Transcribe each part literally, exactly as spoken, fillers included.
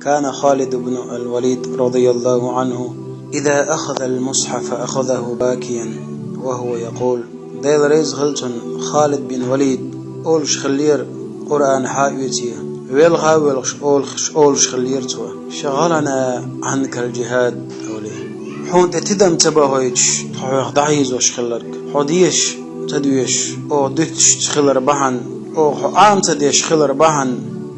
كان خالد بن الوليد رضي الله عنه إذا أخذ المصحف أخذه باكيا وهو يقول: Дела реза хилва цунна, Халид бин Валид олуш хиллера, Къуръан хьаоьций, велха а воьлхуш олуш, олуш хиллера цо: شغلنا عنك الجهاد, олий. Хьуна тӀе тидам ца бахийтуш тхо хьох дӀахьийзош хилларг, хьо дезаш ца доьшуш, оха дуьтуш ца хилар бахьана, оха хьо Ӏама ца деш хилар бахьана,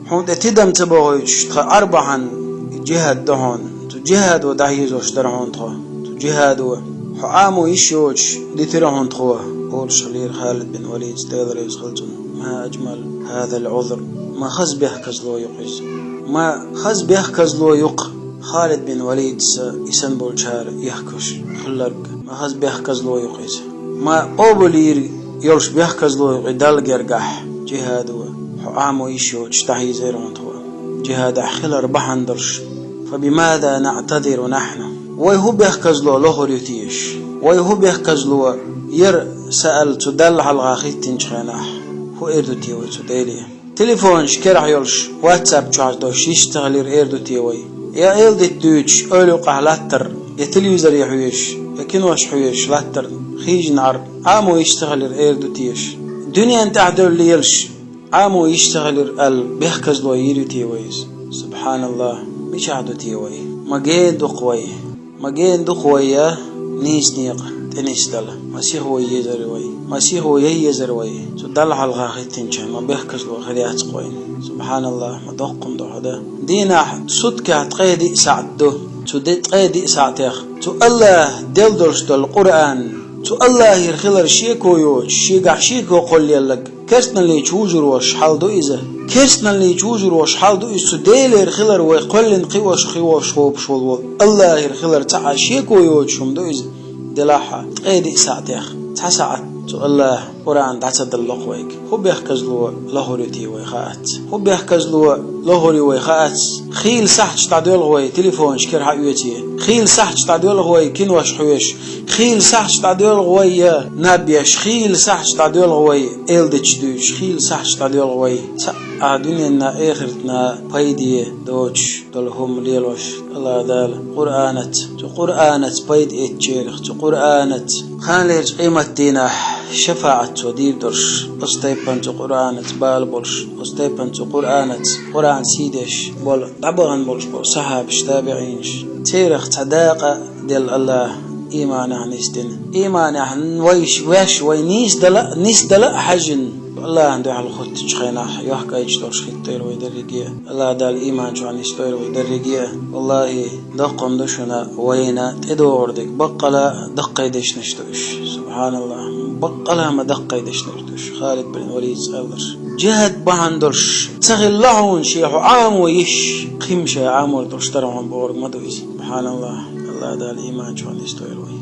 хьуна тӀе тидам ца бахийтуш тхан Ӏар бахьана, и джихад ду хьуна. Цу джихадо дӀахьийзош дара хьуна тхо. Цу джихадо хьо Ӏамо йиш йоцуш дитира хьуна тхо, олуш хиллера Халид бин Валида, Дела реза хилва цунна. ما أجمل هذا العذر. Ма хаза бехказло ю-кх иза. Ма хаза бехказло ю-кх Халид бин Валидас и санна болчара ехкаш хилларг. Ма хаза бехказло ю-кх иза. Ма къобалйийр йолуш бехказло ю-кх и Далла гергахь. Джихадо хьо Ӏамо йиш йоцуш дӀахьийзира хьуна тхо. Джихадехь хилар бахьана долуш. فبماذا نعتذر نحن؟ Вай хӀун бехказло лохур ю теша? Вай хӀун бехказло яра, саьал цу Далла хьалха хӀиттинчу хенахь? ХӀун эр ду те вай цу Деле? Телефонаш керахь йолуш, WhatsApp чохь долуш йиш ца хилира эр ду те вай? Я эладита дуьйцуш, ойла юкъахь латтар, я телевизоре хьоьжуш, я кинош хьоьжуш латтар, хьийзина Ӏар, Ӏамо йиш ца хилира эр ду теша? Дуьненна тӀехь девлла лелаш, Ӏамо йиш ца хилира аьлла, бехказло йийр ю те вай иза? СубхьаналлахӀ, мичахь ду те вай? Ма гена ду-кх вай. Ма гена ду-кх вай я нийса некъа тӀе нисдала. Ма сихо езара вай. Ма сихо ян езара вай. Цу Далла хьалха хӀиттинчу хенахь ма бехказло хир яц-кх вайна. СубхьаналлахӀ, ма доккха хӀума ду хьо дан. Дийнахь суткехь ткъе диъ сахьт ду. Цу де-, ткъе диъ сахьтех цу АллахӀа делла долуш долу Къуръан, цу АллахӀера хилар шеко йоцуш, шегахь шеко кхоллаелларг, керстаналлича вужур волуш хьал ду иза. Керстаналлича вужур волуш хьал ду иза, цу Делера хилар вай кхоьллина кхиош, кхиош, хӀопуш волу волу АллахӀера хилар цхьа а шеко йоцуш хӀума ду иза. Делахь а, ткъе диъ сахьтех цхьа сахьт цу АллахӀа Къуръан дӀа ца далло-кх вайга. ХӀун бехказло лохур ю те вай хаац? ХӀун бехказло лохур ю вай хаац? Хийла сахьташ дӀадоьлху вай телефонаш кара хьаоьций. Хийла сахьташ дӀадоьлху вай кинош хьоьжуш. Хийла сахьташ дӀадоьлху вай я наб еш. Хийла сахьташ дӀадоьлху вай эладиташ дуьйцуш. Хийла сахьташ дӀадоьлху вай цхьа а дуьненна, эхартна пайде доцуш долу хӀума лелош. АллахӀа Дала Къуръанаца, цу Къуръанаца пайда эцначарах, цу Къуръанаца кханалерчу къематдийнахь шафаӀат цо дийр долуш, оцу тайпана цу Къуръанаца бала болуш, оцу тайпана цу Къуръанаца, Къуръан сий деш болу, дӀабахана болуш болу сахьабаш, табиӀинаш. Церах цхьа дакъа делла АллахӀа ийманехь нисдина. Ийманехь вайш веш, вай нийсдала, нисдала а хьаьжжина, АллахӀан дуьхьал хӀуттучу хенахь йохкуьйтуш долуш хӀиттойла вай дерриге. АллахӀа Дала ийман чохь нисдойла вай дерриге. ВаллахӀи, доккха хӀума ду шуна вайна тӀедогӀур дерг. Баккъала даккхий дешнаш ду уьш. СубхьаналлахӀ. Баккъала ма даккхий дешнаш ду уьш. Халид бин Валидас аьлларш. Джихад бахьана долуш ца хилла хьуна шен хьо Ӏамо йиш, кхин шайн Ӏамор долуш дара хьуна бохург ма ду иза. СубхьаналлахӀ. АллахӀа Дала ийман чохь нисдойла вай.